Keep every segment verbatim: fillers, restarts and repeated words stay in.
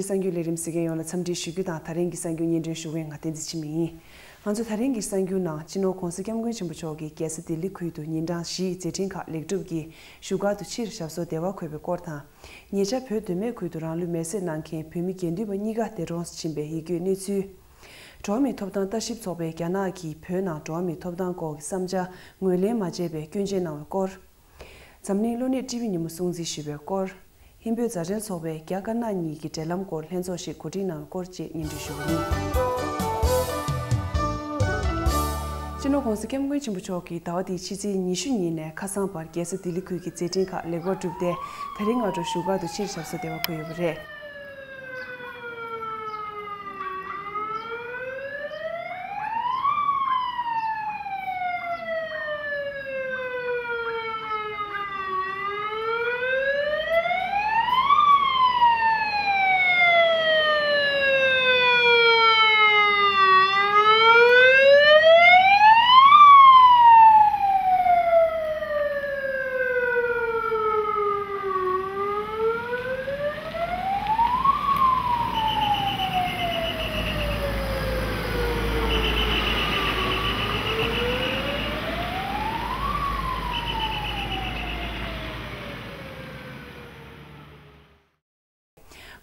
གསར་འགྱུར་ལས་རིམ་གཟིགས་མཁན་ཡོངས་ལ་འཚམས་འདྲི་ཞུ་རྒྱུ་དང་། ད་རིང་གི་གསར་འགྱུར་སྙན་སྒྲོན་ཞུ་མཁན་ང་བསྟན་འཛིན་འཆི་མེད་ཡིན། ང་ཚོ་ད་རིང་གི་གསར་འགྱུར་ནང་སྤྱི་ནོར་༸གོང་ས་༸སྐྱབས་མགོན་ཆེན་པོ་མཆོག་གིས་རྒྱལ་ས་ལྡི་ལི་ཁུལ་དུ་ཉིན་གྲངས་བཞིའི་མཛད་འཕྲིན་ཁག་ལེགས་གྲུབ་ཀྱིས་བཞུགས་སྒར་དུ་ཕྱིར་ཞབས་སོར་བདེ་བར་འཁོད་པའི་སྐོར་དང་། ཉེ་ཆར་བོད་མདོ་སྨད་ཁུལ་དུ་རང་ལུས་མེར་སྲེག་གནང་མཁན་བོད་མི་དགེ་འདུན་པ་གཉིས་ཀ་འདས་གྲོངས་སུ་ཕྱིན་པའི་ཡིད་སྐྱོའི་གནས་ཚུལ། འགྲོ་བ་མིའི་ཐོབ་ཐང་ལྟ་ཞིབ་ཚོགས་པས་རྒྱ་ནག་གིས་བོད་ནང་འགྲོ་བ་མིའི་ཐོབ་ཐང་སྐོར་གྱི་བསམ་འཆར་ངོས་ལེན་མ་བྱས་པའི་སྐྱོན་བརྗོད་གནང་བའི་སྐོར། འཛམ་གླིང་གློ་ནད་ཀྲི་བི་ཉིན་མོ་སྲུང་བརྩི་ཞུས་པའི་སྐོར། ཧིན་བོད་མཛའ་འབྲེལ་ཚོགས་པས་རྒྱ་དཀར་ནག་གཉིས་ཀྱི་འབྲེལ་ལམ་སྐོར་ལྷན་ཚོགས་ཤིག་གོ་སྒྲིག་གནང་བའི་སྐོར་བཅས་སྙན་སྒྲོན་ཞུ་གི་ཡིན། སྤྱི་ནོར་༸གོང་ས་༸སྐྱབས་མགོན་ཆེན་པོ་མཆོག་གིས་ཟླ་བ་འདིའི་ཕྱི་ཚེས་ཉི་ཤུ་ཉིན་ནས་ཁ་སང་བར་རྒྱལ་ས་ལྡི་ལི་ཁུལ་གྱི་མཛད་འཕྲིན་ཁག་ལེགས་པར་གྲུབ་སྟེ། ད་རིང་སྔ་དྲོ་བཞུགས་སྒར་དུ་ཕྱིར་ཞབས་སོར་བདེ་བར་འཁོད་ཡོད་པ་རེད།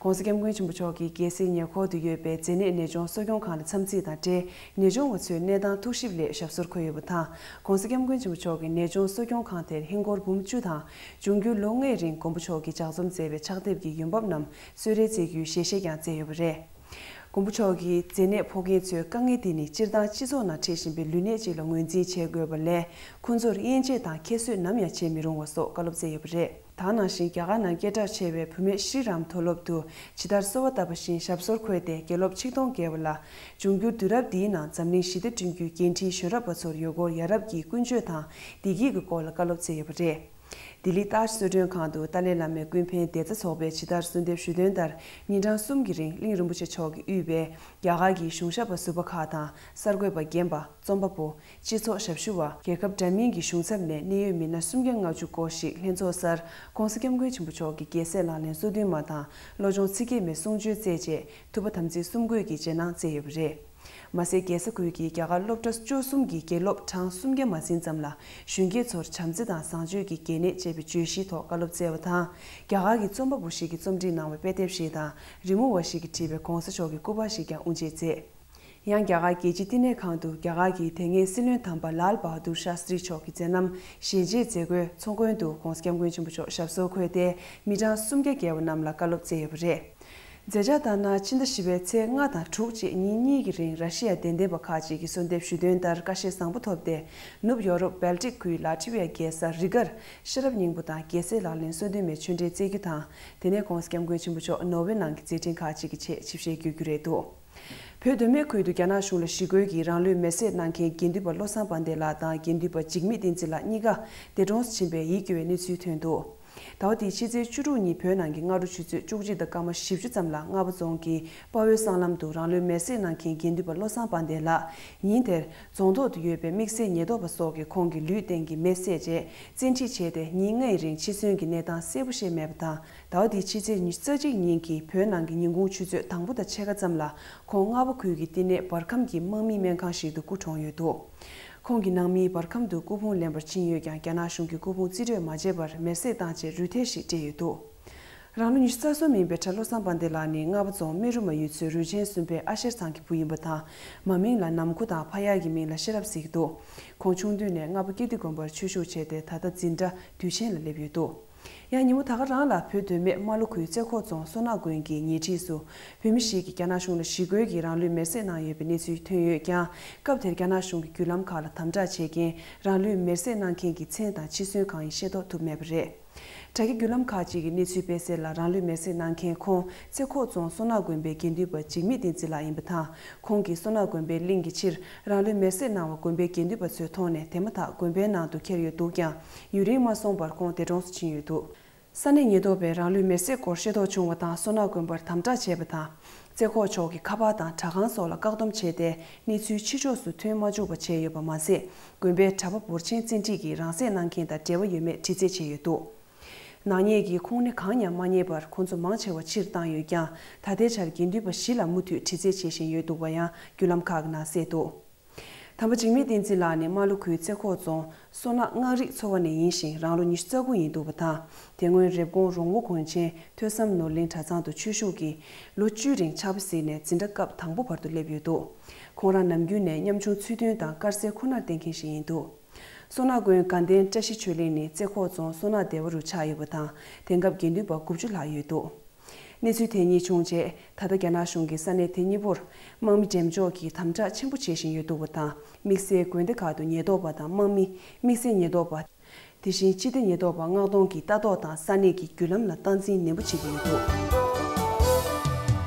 ༸གོང་ས་༸སྐྱབས་མགོན་ཆེན་པོ་མཆོག་གིས་རྒྱལ་སའི་ཉེ་འཁོར་དུ་ཡོད་པའི་མཛེ་ནད་ནད་གཅོང་གསོ་སྐྱོང་ཁང་ལ་འཚམས་གཟིགས་དང་འབྲེལ། ནད་གཅོང་བ་ཚོའི་གནས་སྟངས་ཐུགས་ཞིབ་སླད་ཞབས་སོར་འཁོད་ཡོད་པ་དང་། ༸གོང་ས་༸སྐྱབས་མགོན་ཆེན་པོ་མཆོག་གིས་ནད་གཅོང་གསོ་སྐྱོང་ཁང་དེར་ཧིན་སྒོར་འབུམ་བཅུ་དང་། འབྱུང་འགྱུར་ལོ་ལྔའི་རིང་མགོན་པོ་མཆོག་གིས་ལྗགས་རྩོམ་མཛད་པའི་ཕྱག་དེབ་ཀྱི་ཡོན་འབབ་རྣམས་གསོལ་རས་སྩལ་རྒྱུའི་ཞལ་བཞེས་ཀྱང་མཛད་ཡོད་པ་རེད། མགོན་པོ་མཆོག་གིས་མཛེ་ནད་ཕོག་མཁན་ཚོའི་དཀའ་ངལ་འདི་ནི་སྤྱིར་བཏང་སྤྱི་ཚོགས་ནང་འཕྲད་བཞིན་པའི་ལུས་ནད་ཅིག་ལ་ངོས་འཛིན་བྱེད་དགོས་པ་ལས། ཁོ་ཚོར་དབྱེ་འབྱེད་དང་ཁྱད་གསོད་ནམ་ཡང་བྱེད་མི་རུང་བ་སོགས་བཀའ་སློབ་སྩལ་ཡོད་པ་རེད། ད་ག་ནང་བཞིན་རྒྱ་གར་ནང་སྐད་གྲགས་ཆེ་བའི་བུད་མེད་ཤྲི་རམ་མཐོ་སློབ་ཏུ་ཇི་ལྟར་གསོལ་བ་བཏབ་པ་བཞིན་ཞབས་སོར་འཁོད་དེ་དགེ་སློབ་ཆིག་སྟོང་བརྒལ་བ་ལ། འབྱུང་འགྱུར་དུས་རབས་འདིའི་ནང་འཛམ་གླིང་ཞི་བདེ་བསྐྲུན་རྒྱུའི་འགན་འཁྲིའི་གཞོན་རབས་པ་ཚོར་ཡོད་སྐོར་ཡ་རབས་ཀྱི་ཀུན་སྤྱོད་དང་བདེ་སྐྱིད་ཀྱི་སྐོར་ལ་བཀའ་སློབ་སྩལ་ཡོད་པ་རེད། ལྡི་ལི་ཏཱཇ་གསོལ་མགྲོན་ཁང་དུ་ཏཱ་ལའི་བླ་མའི་ཀུན་ཕན་བདེ་རྩ་ཚོགས་པས་ཇི་ལྟར་གསོལ་འདེབས་ཞུས་དོན་ལྟར། ཉིན་གྲངས་གསུམ་གྱི་རིང་གླིང་རིན་པོ་ཆེ་མཆོག་གིས་དབུས་པའི་རྒྱ་གར་གྱི་གཞུང་ཞབས་པ་ཟུར་པ་ཁག་དང་གསར་འགོད་པ་རྒན་པ། རྩོམ་པ་པོ། སྤྱི་ཚོགས་ཞབས་ཞུ་བ། རྒྱལ་ཁབ་འདྲ་མིན་གྱི་གཞུང་ཚབ་ནས་གནད་ཡོད་མི་སྣ་སུམ་བརྒྱ་ལྔ་བཅུ་སྐོར་ཞིག་ལྷན་ཚོགས་སར་༸གོང་ས་༸སྐྱབས་མགོན་ཆེན་པོ་མཆོག་གི་རྒྱལ་སྲས་ལག་ལེན་སོ་བདུན་མ་དང་བློ་སྦྱོང་ཚིག་བརྒྱད་མའི་གསུང་ཆོས་སྩལ་རྗེས་ཐུབ་པ་དམ་ཚིག་གསུམ་བཀོད་ཀྱི་རྗེས་གནང་སྩལ་ཡོད་པ་རེད། མ་ཟད་རྒྱལ་ས་ཁུལ་གྱི་རྒྱ་གར་སློབ་གྲྭ་བཅུ་གསུམ་གྱི་དགེ་སློབ་གྲངས་སུམ་བརྒྱ་མ་ཟིན་ཙམ་ལ་གཞོན་སྐྱེས་ཚོར་བྱམས་བརྩེ་དང་བཟང་སྤྱོད་ཀྱི་གལ་གནད་ཅེས་པའི་བརྗོད་གཞིའི་ཐོག་བཀའ་སློབ་སྩལ་བ་དང་། རྒྱ་གར་གྱི་རྩོམ་པ་པོ་ཞིག་གིས་རྩོམ་སྒྲིག་གནང་བའི་དཔེ་དེབ་ཞིག་དང་རི་མོ་བ་ཞིག་གིས་བྲིས་པའི་༸གོང་ས་མཆོག་གི་སྐུ་པར་ཞིག་ཀྱང་དབུ་འབྱེད་མཛད། ཡང་རྒྱ་གར་རྒྱལ་སྤྱིའི་བསྟི་གནས་ཁང་དུ་རྒྱ་གར་གྱི་དེ་སྔའི་སྲིད་བློན་དམ་པ་ལཱལ་བྷ་དུར་ཤཱ་སྟྲི་མཆོག་གི་མཛད་རྣམ་ཞལ་མཇལ་མཛད་སྒོའི་ཚོགས་མགོན་དུ་༸གོང་ས་༸སྐྱབས་མགོན་ཆེན་པོ་མཆོག་ཞབས་སོར་འཁོད་དེ་མི་གྲངས་སུམ་བརྒྱ་བརྒལ་བ་རྣམས་ལ་བཀའ་སློབ་སྩལ་ཡོད་པ་རེད། མཛད་འཆར་ལྟར་ན་ཕྱི་ཟླ་བཞི་པའི་ཚེས་ལྔ་དང་དྲུག་བཅས་ཉིན་གཉིས་ཀྱི་རིང་ར་ཤི་ཡ་དད་ལྡན་པ་ཁག་ཅིག་གིས་གསོལ་འདེབས་ཞུས་དོན་ལྟར་ཁ་ཞེ་བཟང་པོ་ཐོབ་སྟེ། ནུབ་ཡོ་རོབ་སྦལ་ཏིག་ཁུལ་ལ་ཊི་བི་ཡ་རྒྱལ་ས་རི་གར་ཤེས་རབ་སྙིང་པོ་དང་རྒྱལ་སྲས་ལག་ལེན་སོ་བདུན་མའི་ཆོས་འབྲེལ་སྩལ་རྒྱུ་དང་། དེ་ནས་༸གོང་ས་༸སྐྱབས་མགོན་ཆེན་པོ་མཆོག་ནོར་ཝེ་ནང་གི་མཛད་འཕྲིན་ཁག་ཅིག་གི་ཆེད་ཆིབས་ཞལ་བསྐྱོད་རྒྱུ་རེད་འདུག་བོད་མདོ་སྨད་ཁུལ་དུ་རྒྱ་ནག་གཞུང་ལ་ཞི་རྒོལ་གྱིས་རང་ལུས་མེར་སྲེག་གནང་མཁན་དགེ་འདུན་པ་བློ་བཟང་དཔལ་ལྡན་ལགས་དང་དགེ་འདུན་པ་འཇིགས་མེད་བསྟན་འཛིན་ལགས་གཉིས་ཀ་འདས་གྲོངས་སུ་ཕྱིན་པའི་ཡིད་སྐྱོ་བའི་གནས་ཚུལ་ཐོན་འདུག་ཟླ་བ་འདིའི་ཕྱི་ཚེས་བཅུ་དྲུག་ཉིན་བོད་ནང་གི་སྔ་དྲོ་ཆུ་ཚོད་བཅུ་གཅིག་དང་སྐར་མ་བཞི་བཅུ་ཙམ་ལ་རྔ་པ་རྫོང་གི་དཔའ་བོའི་སྲང་ལམ་དུ་རང་ལུས་མེར་སྲེག་གནང་མཁན་དགེ་འདུན་པ་བློ་བཟང་དཔལ་ལྡན་ལགས་ཉིན་དེར་རྫོང་ཐོག་ཏུ་ཡོད་པའི་དམིགས་བསལ་ཉེན་རྟོག་པ་སོགས་ཀྱིས་ཁོང་གི་ལུས་སྟེང་གི་མེ་བསད་རྗེས་བཙན་ཁྲིད་བྱས་ཏེ་ཉིན་ལྔའི་རིང་འཆི་གསོན་གྱི་གནས་སྟངས་གསལ་པོ་ཤེས་མེད་པ་དང་། ཟླ་བ་འདིའི་ཕྱི་ཚེས་ཉི་ཤུ་རྩ་གཅིག་ཉིན་གྱི་བོད་ནང་གི་ཉིན་གུང་ཆུ་ཚོད་དང་པོ་དང་ཕྱེད་ཀ་ཙམ་ལ་ཁོང་རྔ་པ་ཁུལ་གྱི་བསྟི་གནས་འབར་ཁམས་ཀྱི་དམག་མིའི་སྨན་ཁང་ཞིག་ཏུ་སྐུ་གྲོངས་ཡོད་འདུག་ཁོང་གི་ནང་མིས་འབར་ཁམས་དུ་སྐུ་ཕུང་ལེན་པར་ཕྱིན་ཡོད་ཀྱང་རྒྱ་ནག་གཞུང་གིས་སྐུ་ཕུང་རྩིས་སྤྲོད་མ་བྱས་པར་མེར་སྲེག་བཏང་རྗེས་རུས་ཐལ་ཞིག་སྤྲད་ཡོད་འདུག་རང་ལོ་ཉི་ཤུ་རྩ་གསུམ་ཡིན་པའི་གྲྭ་བློ་བཟང་དཔལ་ལྡན་ལགས་ནི་རྔ་པ་རྫོང་སྨན་རུ་མ་ཡུལ་ཚོའི་རུས་ཆེན་གསུམ་པའི་ཨ་ཤེར་ཚང་གི་བུ་ཡིན་པ་དང་། མ་མིང་ལ་ནམ་མཁོ་དང་ཕ་ཡག་གི་མིང་ལ་ཤེས་རབ་ཟེར་གྱི་འདུག་ཁོང་ཆུང་དུས་ནས་རྔ་པ་ཀིརྟི་དགོན་པར་ཆོས་ཞུགས་བྱས་ཏེ་ད་ལྟ་འཛིན་གྲྭ་དུས་ཆེན་ལ་སླེབས་ཡོད་འདུག་ཡང་ཉིན་མོ་ད་ག་རང་ལ་བོད་མདོ་སྨད་རྨ་ལྷོ་ཁུལ་རྩེ་ཁོག་རྫོང་སོ་ནག་དགོན་གྱི་ཉེ་འཁྲིས་སུ་བོད་མི་ཞིག་གིས་རྒྱ་ནག་གཞུང་ལ་ཞི་རྒོལ་གྱིས་རང་ལུས་མེར་སྲེག་གནང་ཡོད་པའི་གནས་ཚུལ་ཐོན་ཡོད་ཀྱང་། སྐབས་དེར་རྒྱ་ནག་གཞུང་གི་བརྒྱུད་ལམ་ཁག་ལ་དམ་དྲག་བྱས་རྐྱེན་རང་ལུས་མེར་སྲེག་གནང་མཁན་གྱི་མཚན་དང་འཆི་གསོན་གང་ཡིན་ཤེས་རྟོགས་ཐུབ་མེད་པ་རེད། དྲ་རྒྱའི་བརྒྱུད་ལམ་ཁག་ཅིག་གིས་གནས་ཚུལ་སྤེལ་གསལ་ལ་རང་ལུས་མེར་སྲེག་གནང་མཁན་ཁོང་རྩེ་ཁོག་རྫོང་སོ་ནག་དགོན་པའི་དགེ་འདུན་པ་འཇིགས་མེད་བསྟན་འཛིན་ལགས་ཡིན་པ་དང་། ཁོང་གིས་སོ་ནག་དགོན་པའི་གླིང་གི་ཕྱིར་རང་ལུས་མེར་སྲེག་གནང་བ་དགོན་པའི་དགེ་འདུན་པ་ཚོས་མཐོང་ནས་དེ་མ་ཐག་དགོན་པའི་ནང་དུ་འཁྱེར་ཡོད་འདུག་ཀྱང་། ཡུན་རིང་མ་སོང་བར་ཁོང་འདས་གྲོངས་སུ་ཕྱིན་ཡོད་འདུག་ས་གནས་ཉེན་རྟོག་པས་རང་ལུས་མེར་སྲེག་སྐོར་ཤེས་རྟོགས་བྱུང་བ་དང་སོ་ནག་དགོན་པར་དམ་དྲག་བྱས་པ་དང་། རྩེ་ཁོག་ཕྱོགས་ཀྱི་ཁ་པར་དང་དྲ་ཁང་སོགས་ལ་བཀག་སྡོམ་བྱས་ཏེ་གནས་ཚུལ་ཕྱི་ཕྱོགས་སུ་ཐོན་མ་བཅུག་པ་བྱས་ཡོད་པ་མ་ཟད། དགོན་པའི་གྲྭ་པ་འབོར་ཆེན་བཙན་ཁྲིད་ཀྱིས་རང་སྲེག་གནང་མཁན་དང་འབྲེལ་བ་ཡོད་མེད་དྲི་རྩད་བྱས་ཡོད་འདུག་ནག་ཉེས་ཀྱི་ཁུངས་སྣེ་གང་ཡང་མ་རྙེད་པར་ཁོང་ཚོ་མང་ཆེ་བ་ཕྱིར་བཏང་ཡོད་ཀྱང་། ད་ལྟའི་ཆར་དགེ་འདུན་པ་བཞི་ལ་མུ་མཐུད་དྲི་རྩད་བྱེད་བཞིན་ཡོད་འདུག་པ་ཡང་བརྒྱུད་ལམ་ཁག་ནང་གསལ་འདུག་དམ་པ་འཇིགས་མེད་བསྟན་འཛིན་ལགས་ནི་རྨ་ལྷོ་ཁུལ་རྩེ་ཁོག་རྫོང་སོ་ནག་སྔགས་རིག་ཚོ་བ་ནས་ཡིན་ཞིང་། རང་ལོ་ཉི་ཤུ་རྩ་དགུ་ཡིན་འདུག་པ་དང་། དེ་སྔོན་རེབ་གོང་རོང་བོ་དགོན་ཆེན་ཐོས་བསམ་ནོར་གླིང་གྲྭ་ཚང་དུ་ཆོས་ཞུགས་ཀྱིས་ལོ་བཅུའི་རིང་ཕྱག་དཔེ་གཟིགས་ནས་འཛིན་གྲྭ་སྐབས་དང་པོ་བར་དུ་སླེབས་ཡོད་འདུག་ཁོང་རང་ནམ་རྒྱུན་ནས་ཉམ་ཆུང་ཚུལ་མཐུན་དང་དཀར་ཟས་ཁོ་ནར་བརྟེན་མཁན་ཞིག་ཡིན་འདུག་སོ་ནག་དགོན་དགའ་ལྡན་བཀྲ་ཤིས་ཆོས་གླིང་ནི་རྩེ་ཁོག་རྫོང་སོ་ནག་སྡེ་བ་རུ་ཆགས་ཡོད་པ་དང་། དེང་སྐབས་དགེ་འདུན་པ་དགུ་བཅུ་ལྷག་ཡོད་འདུག་གནས་ཚུལ་དེ་གཉིས་བྱུང་རྗེས། ད་ལྟ་རྒྱ་ནག་གཞུང་གིས་ས་གནས་དེ་གཉིས་པོར་དམག་མི་འགྲེམས་འཇོག་གི་དམ་དྲག་ཆེན་པོ་བྱེད་བཞིན་ཡོད་འདུག་པ་དང་། དམིགས་བསལ་དགོན་སྡེ་ཁག་ཏུ་ཉེན་རྟོག་པ་དང་དམག་མི། དམིགས་བསལ་ཉེན་རྟོག་པ། དེ་བཞིན་སྤྱི་བདེ་ཉེན་རྟོག་པ་མངགས་གཏོང་གི་ལྟ་རྟོག་དང་ས་གནས་ཀྱི་བརྒྱུད་ལམ་ལ་སྟངས་འཛིན་ནན་པོ་བྱེད་ཀྱི་ཡོད་འདུག་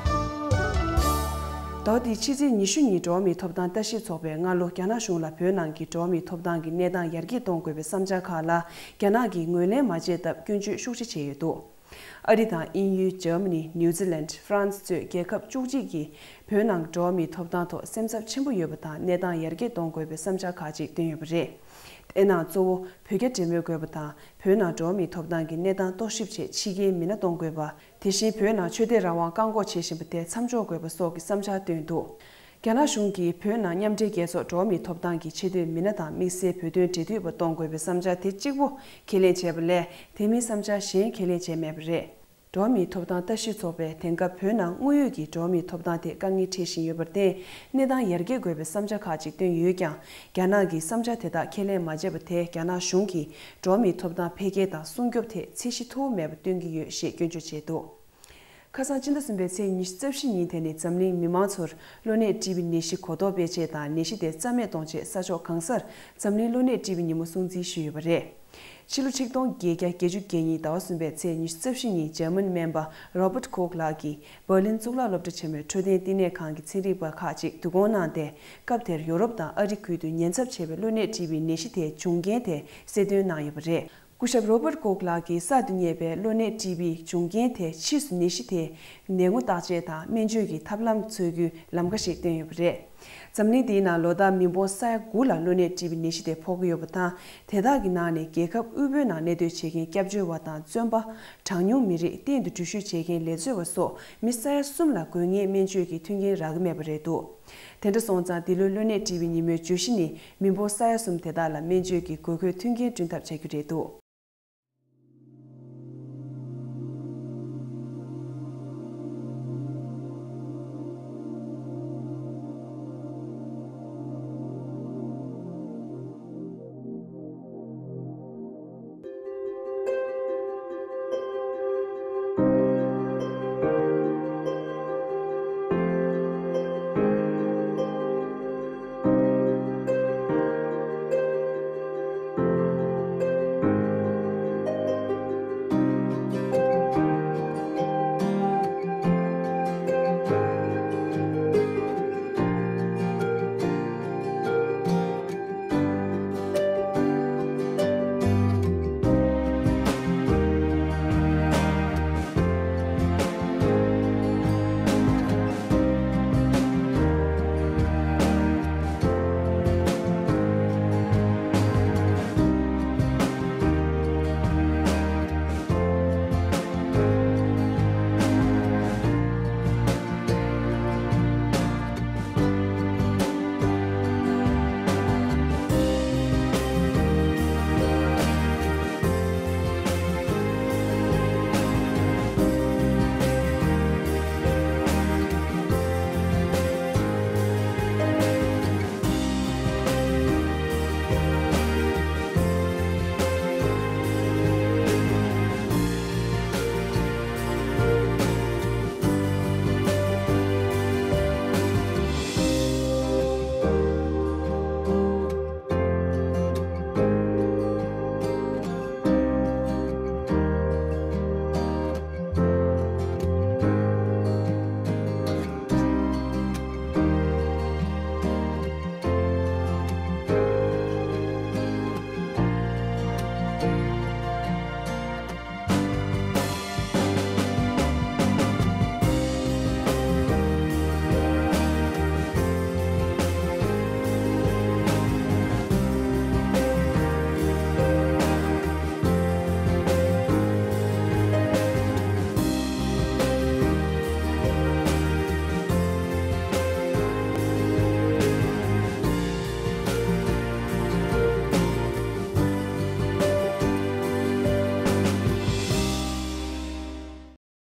ཟླ་བ་འདིའི་ཕྱི་ཚེས་ཉི་ཤུ་ཉིན་འགྲོ་བ་མིའི་ཐོབ་ཐང་ལྟ་ཞིབ་ཚོགས་པས་སྔ་ལོ་རྒྱ་ནག་གཞུང་ལ་བོད་ནང་གི་འགྲོ་བ་མིའི་ཐོབ་ཐང་གི་གནས་སྟངས་ཡར་རྒྱས་གཏོང་དགོས་པའི་བསམ་འཆར་ཁག་ལ་རྒྱ་ནག་གིས་ངོས་ལེན་མ་བྱས་སྟབས་སྐྱོན་བརྗོད་ཤུགས་ཆེ་བྱས་ཡོད་འདུག་ཨ་རི་དང་དབྱིན་ཡུལ། འཇར་མ་ནི། ནིའུ་ཛི་ལན། ཧྥ་རན་སི་གཙོས་རྒྱལ་ཁབ་བཅུ་གཅིག་གིས་བོད་ནང་འགྲོ་བ་མིའི་ཐོབ་ཐང་ཐོག་སེམས་འཚབ་ཆེན་པོ་ཡོད་པ་དང་། གནས་སྟངས་ཡར་རྒྱས་གཏོང་དགོས་པའི་བསམ་འཆར་ཁག་ཅིག་བཏོན་ཡོད་པ་རེད། དེའི་ནང་གཙོ་བོ་བོད་རྒྱ་འབྲེལ་མོལ་དགོས་པ་དང་། བོད་ནང་འགྲོ་བ་མིའི་ཐོབ་ཐང་གི་གནས་སྟངས་རྟོག་ཞིབ་ཆེད་ཕྱི་རྒྱལ་མི་སྣ་གཏོང་དགོས་པ། དེ་བཞིན་བོད་ནང་ཆོས་དད་རང་དབང་བཀག་འགོག་བྱེད་བཞིན་པ་དེ་མཚམས་འཇོག་དགོས་པ་སོགས་ཀྱི་བསམ་འཆར་བཏོན་འདུག་རྒྱ་ནག་གཞུང་གིས་བོད་ནང་མཉམ་འབྲེལ་རྒྱལ་ཚོགས་འགྲོ་བ་མིའི་ཐོབ་ཐང་གི་ཆེས་མཐོའི་མི་སྣ་དང་དམིགས་བསལ་བོད་དོན་འབྲེལ་མཐུད་པ་གཏོང་དགོས་པའི་བསམ་འཆར་དེ་གཅིག་པོ་ཁས་ལེན་བྱས་པ་ལས། དེ་མིན་བསམ་འཆར་གཞན་ཁས་ལེན་བྱས་མེད་པ་རེད། འགྲོ་བ་མིའི་ཐོབ་ཐང་ལྟ་ཞིབ་ཚོགས་པས་དེང་སྐབས་བོད་ནང་དངོས་ཡོད་ཀྱི་འགྲོ་བ་མིའི་ཐོབ་ཐང་ཐད་དཀའ་ངལ་འཕྲད་བཞིན་ཡོད་པར་བརྟེན། གནས་སྟངས་ཡར་རྒྱས་དགོས་པའི་བསམ་འཆར་ཁག་ཅིག་བཏོན་ཡོད་ཀྱང་། རྒྱ་ནག་གིས་བསམ་འཆར་དེ་དག་ཁས་ལེན་མ་བྱས་པ་དེས་རྒྱ་ནག་གཞུང་གིས་འགྲོ་བ་མིའི་ཐོབ་ཐང་འཕེལ་རྒྱས་དང་སྲུང་སྐྱོབ་ཐད་ཚད་གཞི་མཐོ་བོ་མེད་པ་སྟོན་གྱི་ཡོད་ཞེས་སྐྱོན་བརྗོད་བྱས་འདུག་ཁ་སང་སྤྱི་ཟླ་གསུམ་པའི་ཚེས་ཉི་ཤུ་རྩ་བཞི་ཉིན་དེ་ནི་འཛམ་གླིང་མི་མང་ཚོར་གློ་ནད་ཀྲི་བི་ནད་གཞི་གོ་རྟོགས་སྤེལ་ཆེད་དང་། ནད་གཞི་དེ་རྩ་མེད་གཏོང་ཆེད་ས་ཕྱོགས་གང་སར་འཛམ་གླིང་གློ་ནད་ཀྲི་བི་ཉིན་མོ་སྲུང་བརྩི་ཞུས་ཡོད་པ་རེད། ཕྱི་ལོ་ཆིག་སྟོང་བརྒྱད་བརྒྱ་བརྒྱད་ཅུ་གྱ་གཉིས་ཟླ་བ་གསུམ་པའི་ཚེས་ཉི་ཤུ་རྩ་བཞི་ཉིན་འཇར་མན་སྨན་པ་རོ་བརྟ་ཀོག་ལགས་ཀྱིས་འབར་ལིན་གཙུག་ལག་སློབ་གྲྭ་ཆེན་མོའི་འཕྲོད་བསྟེན་བསྟི་གནས་ཁང་གི་ཚན་རིག་པ་ཁག་ཅིག་བསྡུ་སྐོང་གནང་སྟེ། སྐབས་དེར་ཡོ་རོབ་དང་ཨ་རི་ཁུལ་དུ་ཉེན་ཚབས་ཆེ་བའི་གློ་ནད་ཀྲི་བི་ནད་གཞི་དེའི་འབྱུང་རྐྱེན་དེ་གསལ་སྟོན་གནང་ཡོད་པ་རེད། སྐུ་ཞབས་རོ་བརྟ་ཀོག་ལགས་ཀྱིས་གསར་དུ་རྙེད་པའི་གློ་ནད་ཀྲི་བིའི་འབྱུང་རྐྱེན་དེ་ཕྱིས་སུ་ནད་གཞི་དེའི་ནད་ངོ་བརྟག་དཔྱད་དང་སྨན་བཅོས་ཀྱི་ཐབས་ལམ་འཚོལ་རྒྱུའི་ལམ་ཁ་ཞིག་བཏོན་ཡོད་པ་རེད། འཛམ་གླིང་འདིའི་ནང་ལོ་ལྟར་མི་འབོར་ས་ཡ་དགུ་ལ་གློ་ནད་ཀྲི་བི་ནད་གཞི་དེ་ཕོག་གི་ཡོད་པ་དང་། དེ་དག་གི་ནང་ནས་རྒྱལ་ཁབ་དབུལ་པོའི་ནང་གནས་སྡོད་བྱེད་མཁན་སྐྱབས་བཅོལ་བ་དང་། བཙོན་པ། གྲངས་ཉུང་མི་རིགས། གཏན་དུ་འགྲུལ་བཞུད་བྱེད་མཁན་ལས་བཟོ་བ་སོགས་མི་ས་ཡ་གསུམ་ལ་དགོས་ངེས་སྨན་བཅོས་ཀྱི་མཐུན་རྐྱེན་རག་གི་མེད་པ་རེད་འདུག་དེ་འདྲ་སོང་ཙང་། འདི་ལོའི་གློ་ནད་ཀྲི་བི་ཉིན་མོའི་བརྗོད་གཞི་ནི། མི་འབོར་ས་ཡ་གསུམ་དེ་དག་ལ་སྨན་བཅོས་ཀྱི་དགོས་མཁོའི་མཐུན་རྐྱེན་བསྐྲུན་ཐབས་བྱ་རྒྱུ་རེད་འདུག་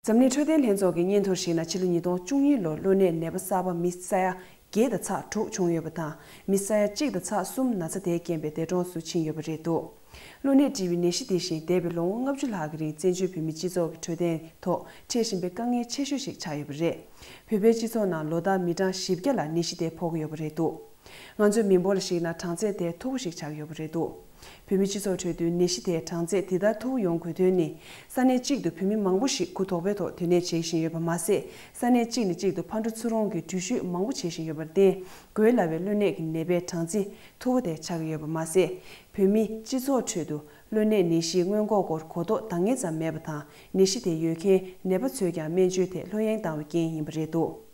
འཛམ་གླིང་འཕྲོད་བསྟེན་ལྷན་ཚོགས་ཀྱི་སྙན་ཐོར་གཞིགས་ན། ཕྱི་ལོ་ཉིས་སྟོང་བཅུ་གཉིས་ལོར་གློ་ནད་ནད་པ་གསར་པ་མི་ས་ཡ་བརྒྱད་དང་ཚེག་དྲུག་བྱུང་ཡོད་པ་དང་། མི་ས་ཡ་གཅིག་དང་ཚེག་གསུམ་ན་ཚ་དེའི་རྐྱེན་པས་འདས་གྲོངས་སུ་ཕྱིན་ཡོད་པ་རེད་འདུག་གློ་ནད་འདྲ་བའི་ནད་གཞི་དེ་བཞིན་འདས་པའི་ལོ་ངོ་ལྔ་བཅུ་ལྷག་གི་རིང་བཙན་བྱོལ་བོད་མིའི་སྤྱི་ཚོགས་ཀྱི་འཕྲོད་བསྟེན་ཐོག་འཕྲད་བཞིན་པའི་དཀའ་ངལ་ཆེ་ཤོས་ཤིག་ཆགས་ཡོད་པ་རེད། བོད་པའི་སྤྱི་ཚོགས་ནང་ལོ་ལྟར་མི་གྲངས་བཞི་བརྒྱ་ལ་ནད་གཞི་དེ་ཕོག་གི་ཡོད་པ་རེད་འདུག་ང་ཚོའི་མི་འབོར་ལ་གཞིགས་ན་གྲངས་ཚད་དེ་མཐོ་པོ་ཞིག་ཆགས་ཡོད་པ་རེད་འདུག་བོད་མིའི་སྤྱི་ཚོགས་ཁྲོད་དུ་ནད་གཞི་དེའི་གྲངས་ཚད་འདི་ལྟར་མཐོ་པོ་ཡོང་དགོས་དོན་ནི། ས་གནས་གཅིག་ཏུ་བོད་མི་མང་པོ་ཞིག་གུ་དོག་པའི་ཐོག་སྡོད་གནས་བྱེད་བཞིན་ཡོད་པ་མ་ཟད། ས་གནས་གཅིག་ནས་གཅིག་ཏུ་ཕར་འགྲོ་ཚུར་འོང་གི་འགྲུལ་བཞུད་མང་པོ་བྱེད་བཞིན་ཡོད་པར་བརྟེན། འགོས་སླ་བའི་གློ་ནད་ཀྱི་ནད་པའི་གྲངས་འཛིན་མཐོ་པོ་དེ་ཆགས་ཀྱི་ཡོད་པ་མ་ཟད། བོད་མིའི་སྤྱི་ཚོགས་ཁྲོད་དུ་གློ་ནད་ནད་གཞིའི་སྔོན་འགོག་སྐོར་གོ་རྟོགས་འདང་ངེས་ཙམ་མེད་པ་དང་། ནད་གཞི་དེ་ཡོད་མཁན་ནད་པ་ཚོས་ཀྱང་སྨན་བཅོས་ཐད་ལྷོད་གཡེང་བཏང་བའི་རྐྱེན་ཡིན་པ་རེད་འདུག་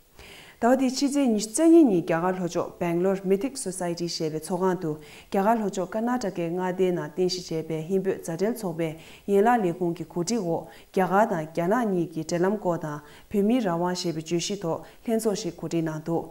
ཟླ་བ་འདིའི་ཕྱི་ཚེས་ཉི་ཤུ་རྩ་གཉིས་ཉིན་རྒྱ་གར་ལྷོ་ཕྱོགས་སྦེང་ལོར་མི་ཐིག་སོ་སའི་ཊི་ཞེས་པའི་ཚོགས་ཁང་དུ། རྒྱ་གར་ལྷོ་ཕྱོགས་ཀར་ནཱ་ཊ་ཀའི་མངའ་སྡེའི་ནང་རྟེན་གཞི་བྱས་པའི་ཧིན་བོད་མཛའ་འབྲེལ་ཚོགས་པའི་ཡན་ལག་ལས་ཁུངས་ཀྱི་གོ་སྒྲིག་འོག་རྒྱ་གར་དང་རྒྱ་ནག་གཉིས་ཀྱི་འབྲེལ་ལམ་སྐོར་དང་། བོད་མིའི་རང་དབང་ཞེས་པའི་བརྗོད་གཞིའི་ཐོག་ལྷན་ཚོགས་ཤིག་གོ་སྒྲིག་གནང་འདུག་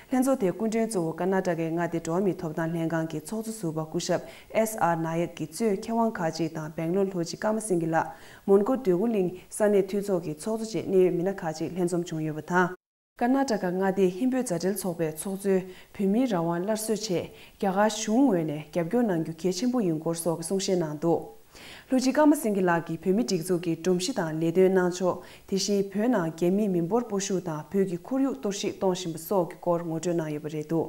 ལྷན་ཚོགས་དེའི་སྐུ་མགྲོན་གཙོ་བོ་ཀར་ནཱ་ཊ་ཀའི་མངའ་སྡེའི་འགྲོ་བ་མིའི་ཐོབ་ཐང་ལྷན་ཁང་གི་ཚོགས་གཙོ་ཟུར་པ་སྐུ་ཞབས་ཨེས་ཨར་ནཱ་ཡག་གིས་གཙོས་མཁས་དབང་ཁག་ཅིག་དང་། སྦེང་ལོར་ལྷོ་སྤྱི་ཀརྨ་སེང་གེ་ལགས། མོན་གྷོ་འདོད་རྒུ་གླིང་ས་གནས་འཐུས་ཚོགས་ཀྱི་ཚོགས་གཙོ་བཅས་གནད་ཡོད་མི་སྣ་ཁག་ཅིག་ལྷན་འཛོམས་བྱུང་ཡོད་པ་དང་། ཀར་ནཱ་ཊ་ཀ་མངའ་སྡེའི་ཧིན་བོད་མཛའ་འབྲེལ་ཚོགས་པའི་ཚོགས་གཙོས་བོད་མིའི་རང་དབང་སླར་གསོའི་ཆེད་རྒྱ་གར་གཞུང་ངོས་ནས་རྒྱབ་སྐྱོར་གནང་རྒྱུ་གལ་ཆེན་པོ་ཡིན་སྐོར་སོགས་ཀྱི་གསུང་བཤད་གནང་འདུག་ལྷོ་སྤྱི་ཀརྨ་སེང་གེ་ལགས་ཀྱིས་བོད་མིའི་སྒྲིག་འཛུགས་ཀྱི་སྒྲོམ་གཞི་དང་ལས་དོན་གནང་ཕྱོགས། དེ་བཞིན་བོད་ནང་རྒྱ་མིའི་མི་འབོར་སྤོ་བཤུག་དང་བོད་ཀྱི་ཁོར་ཡུག་གཏོར་བཤིག་གཏོང་བཞིན་པ་སོགས་ཀྱི་སྐོར་ངོ་སྤྲོད་གནང་ཡོད་པ་རེད་འདུག་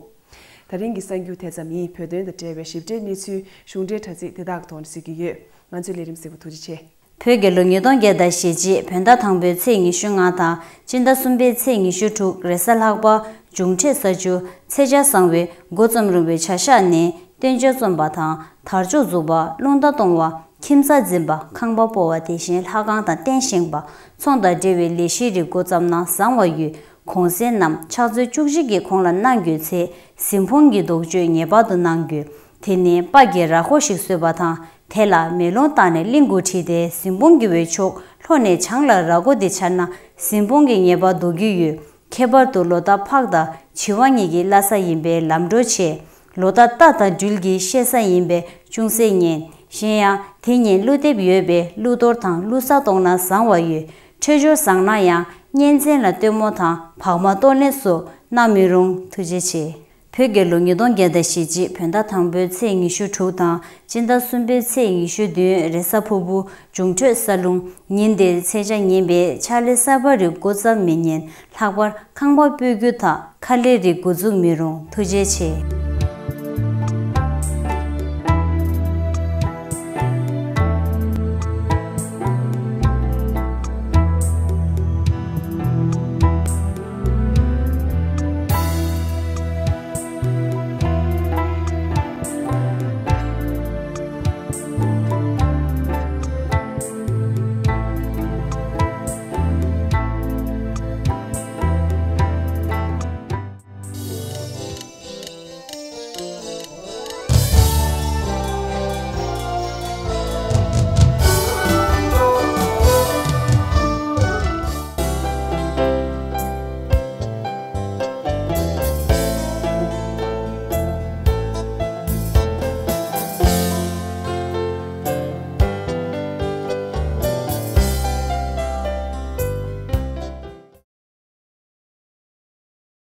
ད་རིང་གི་གསར་འགྱུར་དེ་ཙམ་ཡིན། བོད་དོན་དང་འབྲེལ་བའི་ཞིབ་ཕྲའི་གནས་ཚུལ་གཞུང་འབྲེལ་དྲ་ཚིགས་དེ་དག་གི་ཐོག་ནས་གཟིགས་ཀྱི་ཡོད། ང་ཚོའི་ལས་རིམ་གཟིགས་པར་ཐུགས་རྗེ་ཆེ། བོད་རྒྱལ་ལོ་ཉིས་སྟོང་བརྒྱ་དང་ཞེ་གཅིག་བོད་ཟླ་དང་པོའི་ཚེས་ཉི་ཤུ་ལྔ་དང་སྤྱི་ཟླ་གསུམ་པའི་ཚེས་ཉི་ཤུ་དྲུག་རེས་གཟའ་ལྷག་པ། འབྱུང་འཕྲོད་ས་བཅུ་ཚེས་ཆ་བཟང་བའི་འགོ་རྩོམ་རུང་བའི་བྱ་གཞག་ནི། སྟོན་ཆ་རྩོམ་པ་དང་དར་ལྕོག་འཛུགས་པ། རླུང་རྟ་གཏོང་བ། ཁྱིམ་ཚང་འཛིན་པ། ཁང་པ་སྤོ་བ། དེ་བཞིན་ལྷ་ཁང་དང་རྟེན་བཞེངས་པ། ཚོང་དང་འབྲེལ་བའི་ལས་གཞིའི་རིགས་འགོ་བརྩམས་ན་བཟང་བ་ཡོད། གུང་སེང་རྣམས་ཕྱག་ཚོད་བཅུ་གཅིག་གི་གོང་ལ་གནང་དགོས་ཚེ། གཟིམ་དཔོན་གྱི་དོགས་གཅོད་ངེས་པར་དུ་གནང་དགོས། དེ་ནི་པ་གིས་ར་ཁོག་ཞིག་བཟོས་པ་དང་། དེ་ལ་མེ་ལོང་བཏགས་ནས་གླིང་དགུ་བྲིས་ཏེ། གཟིམ་དཔོན་གྱི་འོས་ཆོག་ལྷོ་ནས་བྱང་ལ་ར་སྒོ་དེ་འཆར་ན་གཟིམ་དཔོན་གྱི་ངེས་པར་འདོགས་རྒྱུ་ཡོད། ཁྱད་པར་དུ་ལོ་ཟླ་ཕག་དང་བྱི་བ་གཉིས་ཀྱི་བླ་གཟའ་ཡིན་པས་ལམ་འགྲོ་ཆེ། ལོ་ཟླ་རྟ་དང་སྦྲུལ་གྱི་བཤད་ས་ཡིན་པས་ཅུང་ཟད་ཉེན། གཞན་ཡང་དེ་ཉིན་ཀླུ་འདེབས་ཡོད་པས་ཀླུ་གཏོར་དང་ཀླུ་གཟའ་གཏོང་ན་བཟང་བ་ཡོད། འཕྲོད་སྦྱོར་བཟང་ན་ཡང་གཉན་བཙན་ལ་སྟོན་མོ་དང་བག་མ་གཏོར་ལེན་སོགས་གནང་མི་རུང་། ཐུགས་རྗེ་ཆེ། བོད་རྒྱལ་ལོ་ཉིས་སྟོང་བརྒྱ་དང་ཞེ་གཅིག་བོད་ཟླ་དང་པོའི་ཚེས་ཉི་ཤུ་དྲུག་དང་སྤྱི་ཟླ་གསུམ་པའི་ཚེས་ཉི་ཤུ་བདུན་རེས་གཟའ་ཕུར་བུ། འབྱུང་འཕྲོད་ས་རླུང་། ཉིན་དེར་ཚེས་ཆ་ངན་པས་ཕྱག་ལས་གསར་པ་རིགས་འགོ་བརྩམ་མི་ཉན། ལྷག་པར་ཁང་པ་སྤོ་རྒྱུ་དང་ཁ་ལས་རིགས་འགོ་འཛུགས་མི་རུང་། ཐུགས་རྗེ་ཆེ།